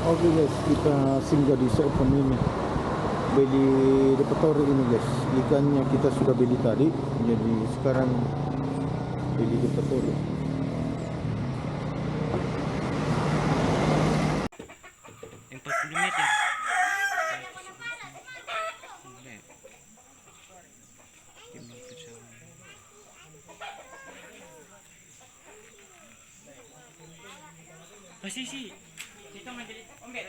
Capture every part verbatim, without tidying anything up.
Oke guys, kita singgah di Seopen ini. Beli depatori ini guys. Ikannya kita sudah beli tadi. Jadi sekarang beli depatori. Empat puluh meter. Posisi. Ito man dili. Ombe.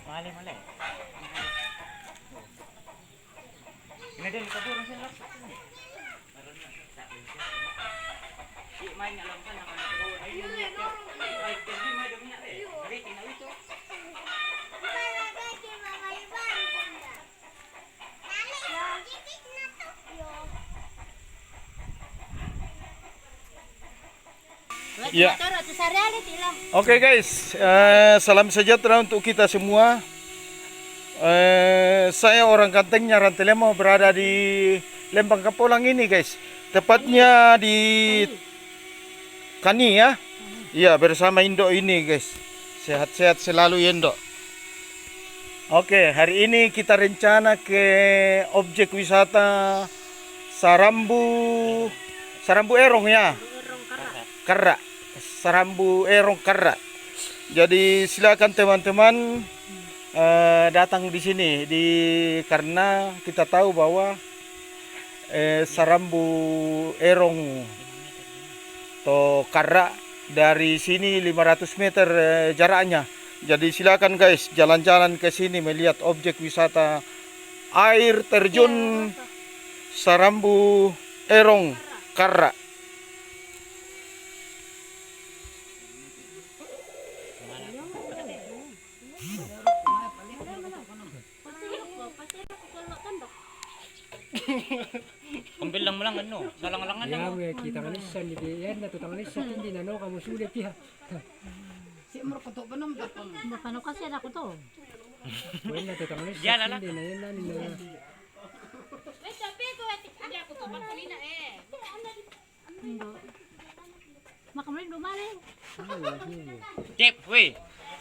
Male, male. Ini dia, kita turun sini, Lok. Di main alam sana, kan? Ay, hindi, may dumi na, eh. Ay, tingnan ito. Ya. Oke guys, eh, salam sejahtera untuk kita semua. Eh, saya orang Kantengnya Rantelemo, berada di Lembang Kapolang ini guys. Tepatnya di Kani ya. Iya, bersama Indo ini guys. Sehat-sehat selalu ya, Indo. Oke, hari ini kita rencana ke objek wisata Sarambu, Sarambu Erong ya. Karra. Sarambu Erong Karra. Jadi silakan teman-teman, eh, datang di sini di, karena kita tahu bahwa, eh, Sarambu Erong to Karra dari sini lima ratus meter, eh, jaraknya. Jadi silakan guys, jalan-jalan ke sini melihat objek wisata air terjun Sarambu Erong Karra. Ambil lang mo lang, ano, salang-alangan lang, oh. Kita nga lisan, di yan na to, tang lisan, hindi na, no, kamu sulit, ya. Si Amor ko to, ba nang tapang? Ba, paano kasi ako to? Yan na to, tang lisan, hindi na, yan na, hindi na. May sabi ko, ati, ako to, magpalina, eh. Indo. Makamurin dumali. Cep, weh.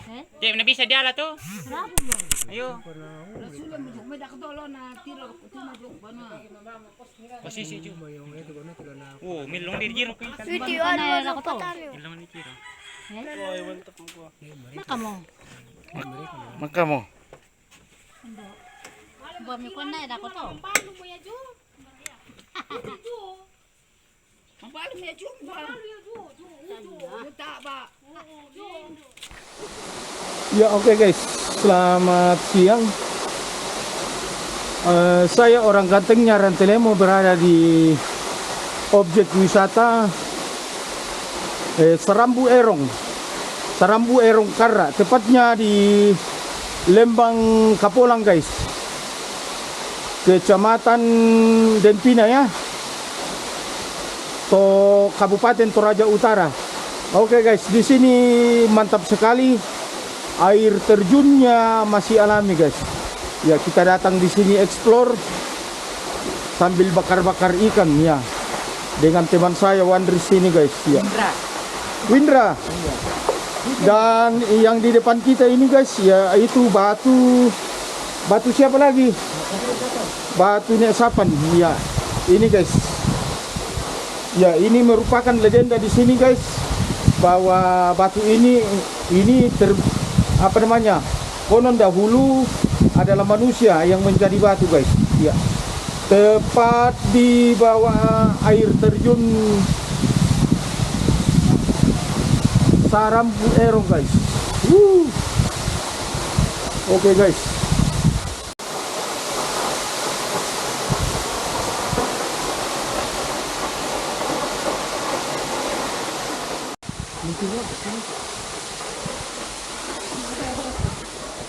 Eh? Cep, nabisa dia lah tu. Kenapa mo? Ayo. Rasul mo, may dakdolo na tiro ko, tumadyo ko ba na? Posisi, Ju. Oh, milong di jiro ko. Ito, ano, ano, ako to. Milong di jiro. Eh? Maka mo. Maka mo. Indo. Buat mi ko na, ako to. Paano mo ya, Ju? Ju. Ang paalam niya, Ju, ba? Ang taba. Ya, oke guys, selamat siang. Eh, saya orang Kantengnya Rantelemo, berada di objek wisata, eh, Sarambu Erong. Sarambu Erong Karra, tepatnya di Lembang Kapolang guys. Kecamatan Denpina ya, to Kabupaten Toraja Utara. Oke guys, di sini mantap sekali, air terjunnya masih alami guys. Ya, kita datang di sini explore sambil bakar-bakar ikan ya, dengan teman saya Wandri sini guys ya. Windra. Dan yang di depan kita ini guys, ya itu batu, batu siapa lagi? Batu Nek Sapan, ya. Ini guys, ya ini merupakan legenda di sini guys, bahwa batu ini, ini ter, apa namanya, konon dahulu adalah manusia yang mencari batu guys, ya. Tepat di bawah air terjun Sarambu Erong guys. Wuh. Oke, guys.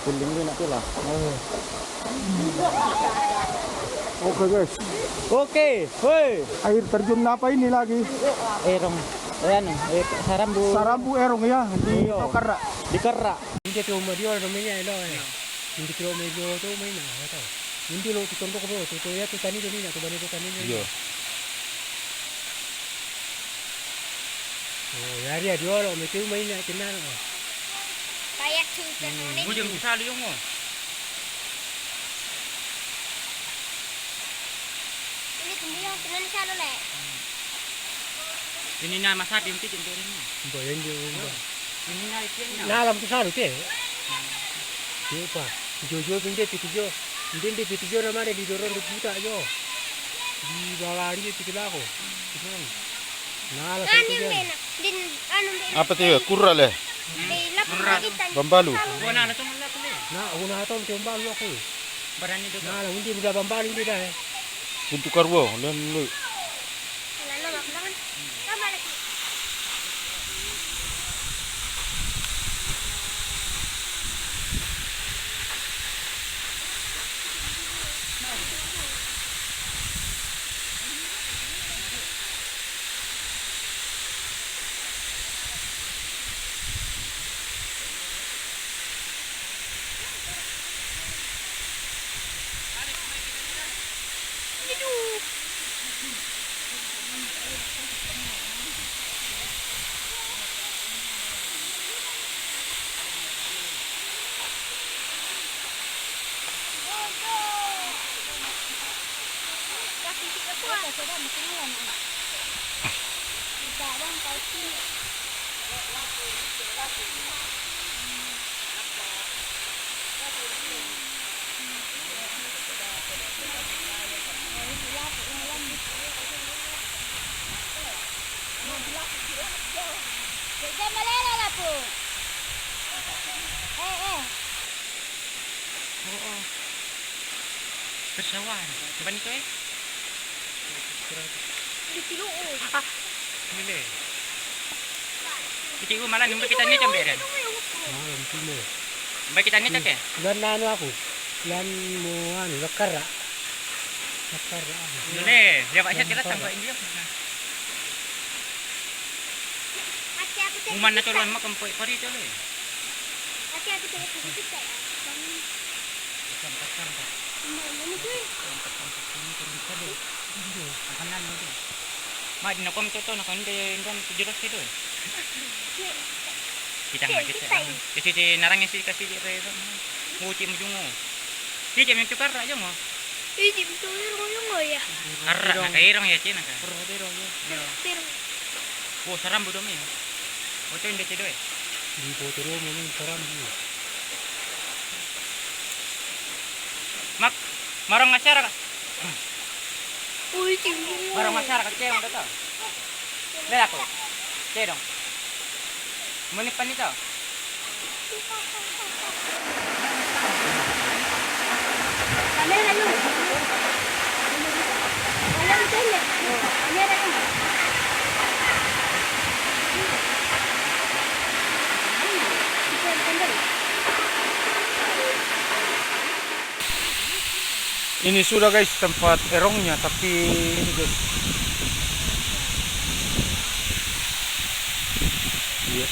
Feeling dia nak tu lah. Oke, guys. Oke, hei. Air terjun apa ini lagi? Erong. Eh, anu, eh, Sarambu. Sarambu Erong ya, di Iyo. Tokarra. Di Kerra. Hindi tu mo diyor do minya ilo, eh. Hindi tu medyo tu may na, ito. Hindi lo tutundok do, tutu ya tu tani do minya, tu bani tu tani do. Iyo. Oh, yari ya diyor, medyo may na kinar. Kayak tu, hmm, tanong ni. Mo diyor, sali yung mo. Ini kumiyong, tenan siya lo, le. Ini na masabi yung titin ko rin mo. Ba, yan yung ba. Ini na itin na. Nalam ko sa ano, te. Di pa. Jojo, hindi, piti jo. Hindi, hindi, piti jo naman, eh, di doron, di puta jo. Di baka, hindi, piti lako. Nalam ko yan. Din, ano, din. Apa tiyo? Kurra, le? Di, lapit na kita. Bambalu. Wala na to, wala to, le. Na, una to, bambalu ako, eh. Barani do. Na, hindi, hindi, bambalu, hindi, da, eh. Puntu Karwo, dan lu. Oo. Persawahan. Coba nito, eh. Di Tiluo. Ah, ini. Iti ko malan, yung kita nito, Beren. Ah, yung timo. Ba kita nito, ke? Lan na ano ako? Lan mo, ano, nakara. Nakara, ano. Yun, eh. Di ba siya tila, tambah India? Uman na to, lan makampoy pa rito, eh. Ma, di na kom toto, na kande, dan, tijuros itu. Kita nggak kita. Kasi si narang si kasi di rero. Muci mo jungo. Hindi mo tukar aja mo. Hindi mo tukar mo yung ya. Ara, nakairong ya, Cina ka. Pero, pero, ya. Pero, pero. Oh, Sarambu do mi. Oto hindi tido, eh. Di po tido mo yung Sarambu. Mak, marong asyara ka. Uy, tinggi mo. Marong asyara ka, cewang ka to. Lelako. Cedong. Muni pa nito. Kamera yun. Kamera yun. Ini sudah, guys, tempat erongnya, tapi ini, guys. Iya.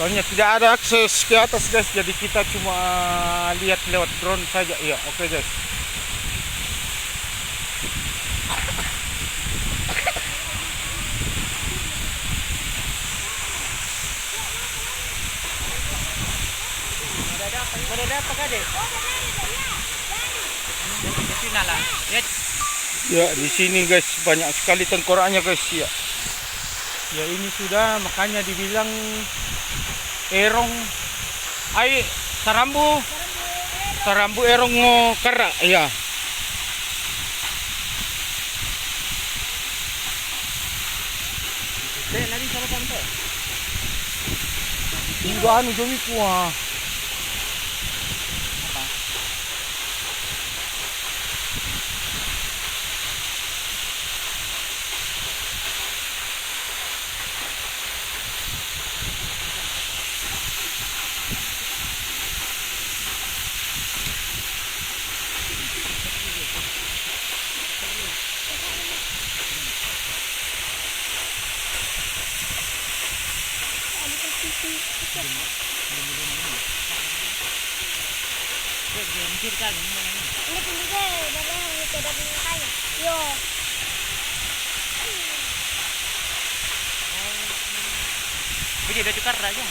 Soalnya tidak ada akses ke atas, guys, jadi kita cuma lihat lewat drone saja. Iya, oke, guys. Madada apa, Kade? Ya, di sini, guys, banyak sekali tengkoraknya, guys, ya. Ya, ini sudah, makanya dibilang erong. Ai, Sarambu. Sarambu erong mo kara, ya. Hindi, ano, jomi ko, ah. Ini tinggi deh, dari yang kita dapat makanya. Yo. Jadi ada tukar aja.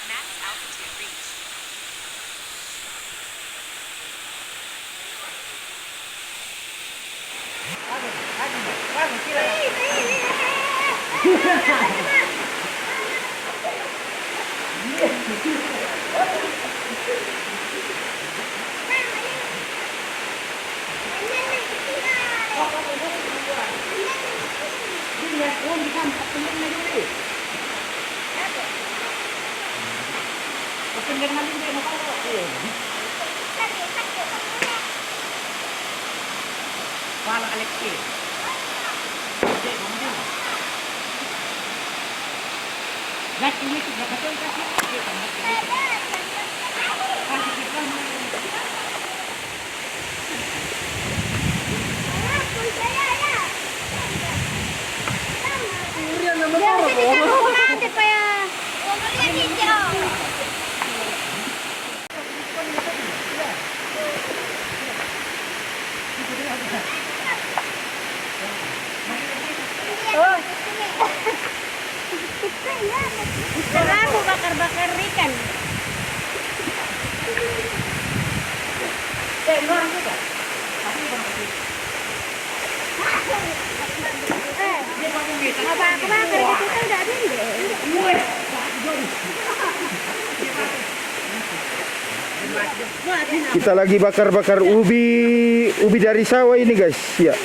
Max altitude reached. Max altitude reached. Tara, aku bakar-bakar ikan. Eh, apa aku bakar gitu tuh udah ada. Kita lagi bakar-bakar ubi, ubi dari sawah ini, guys. Ya.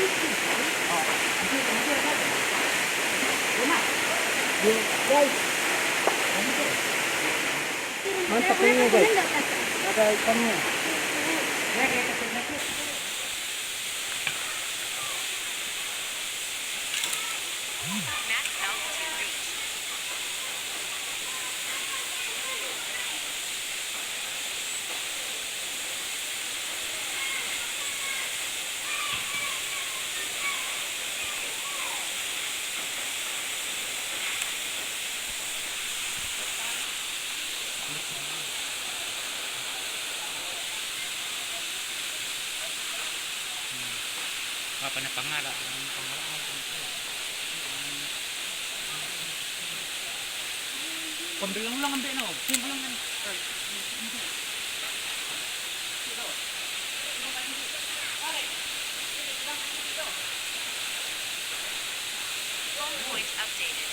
Mantap ini, guys. Ada ikannya. Apa na pangala? Ang pangala mo. Pambilang lang ang beno. Simple lang yan. Home point updated.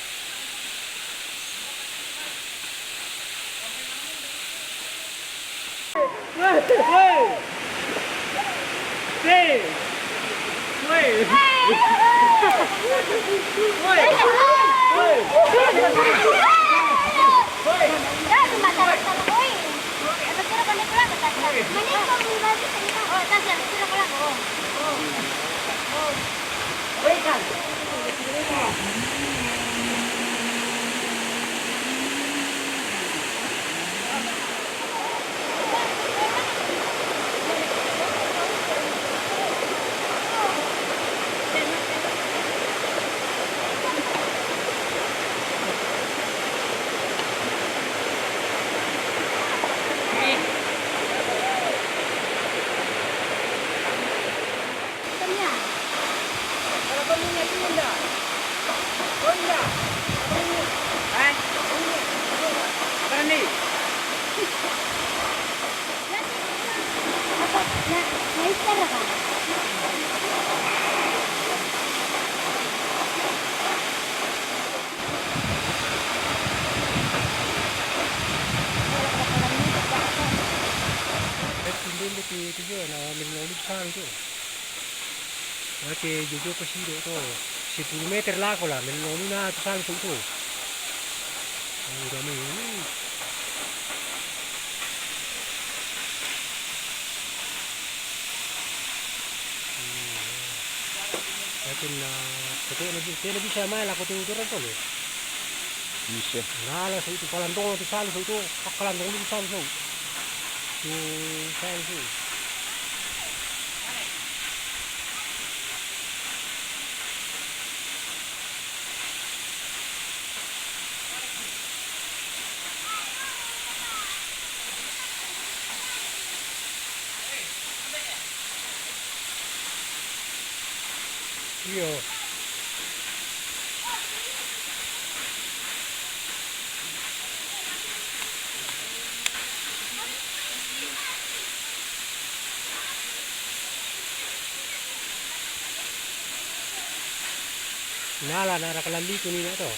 Ke jojo ke sido to. Sepuluh meter lako la, melong luna tu salu tu. Udah me. Yakin na kote na bi, te na bisa mai la kote utoran to lo. Bisa. Na la so itu kalandong tu salu so itu, kalandong tu salu so. Tu salu so. Iyo. Nala nara kalambi kunina to.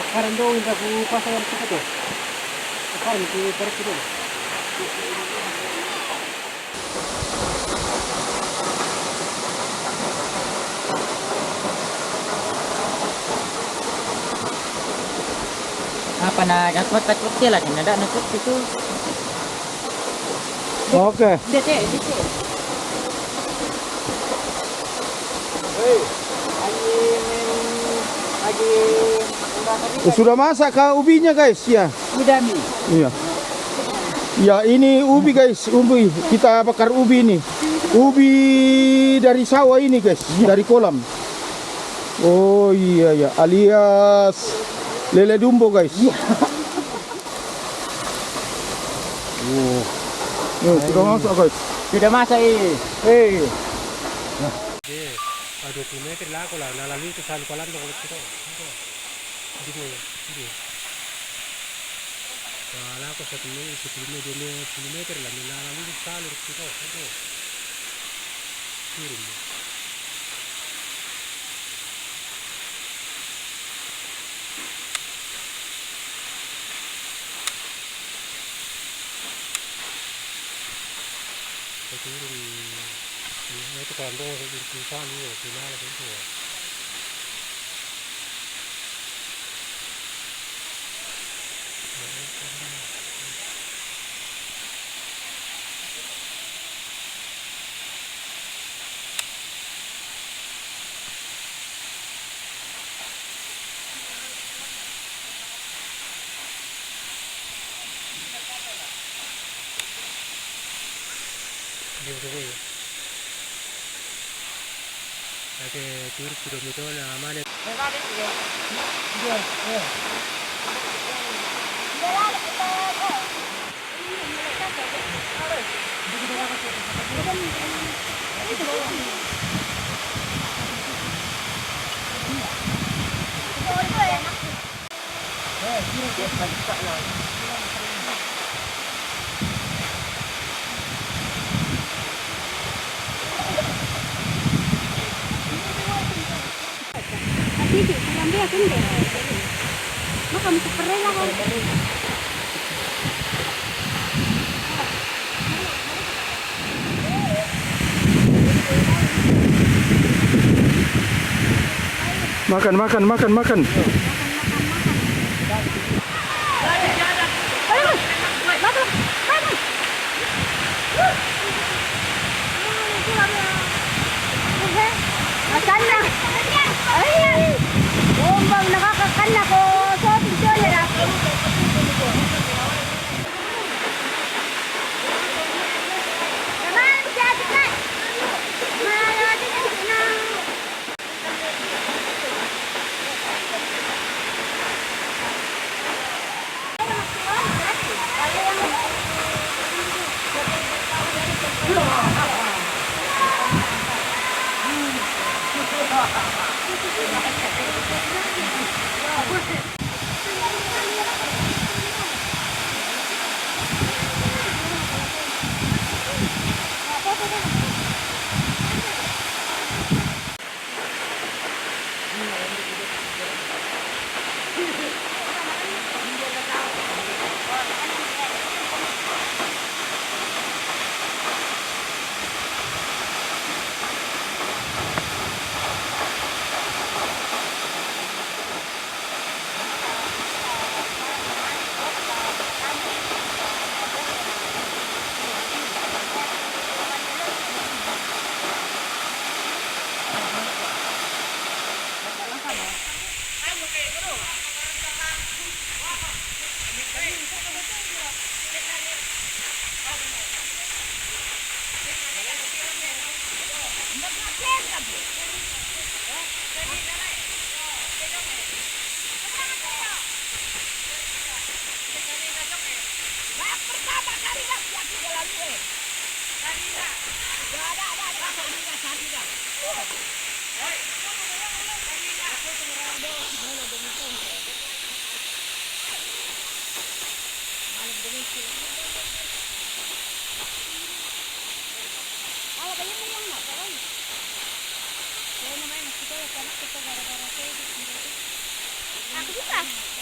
Sekarang dong, udah ku pasang yang situ tuh. Sekarang ku tarik situ. Apa na takut, takut sila, kena dak nakut itu. Oke. Dete, dete. Eh, sudah masak kah ubinya, guys? Ya. Udah, Mi. Iya. Ya, ini ubi, guys, ubi. Kita bakar ubi ini. Ubi dari sawah ini, guys, dari kolam. Oh iya, ya, alias lele dumbo, guys. Iya. Oh. Eh, sudah masak, guys. Sudah masak, eh. Eh. Dua puluh meter lah, kalau lalu itu selalu kalandong kalau kita. Gitu ya, gitu ya. Kalau aku satu meter, sepuluh meter, dua meter, sepuluh meter lah, lalu itu selalu kita. Itu. Turun. Turun. Itu kalau mau turun sana, itu malah itu. Oke, turun sudah itu, nah, mana? Así, sí, también, así, mira. No, como que perrela, ¿no? Makan, makan, makan, makan. Makan na. Ay! Bombang nakakakan ako. So, picture nila. Naman, si Ate Kat. Mahal natin ang sinang. Aku bisa.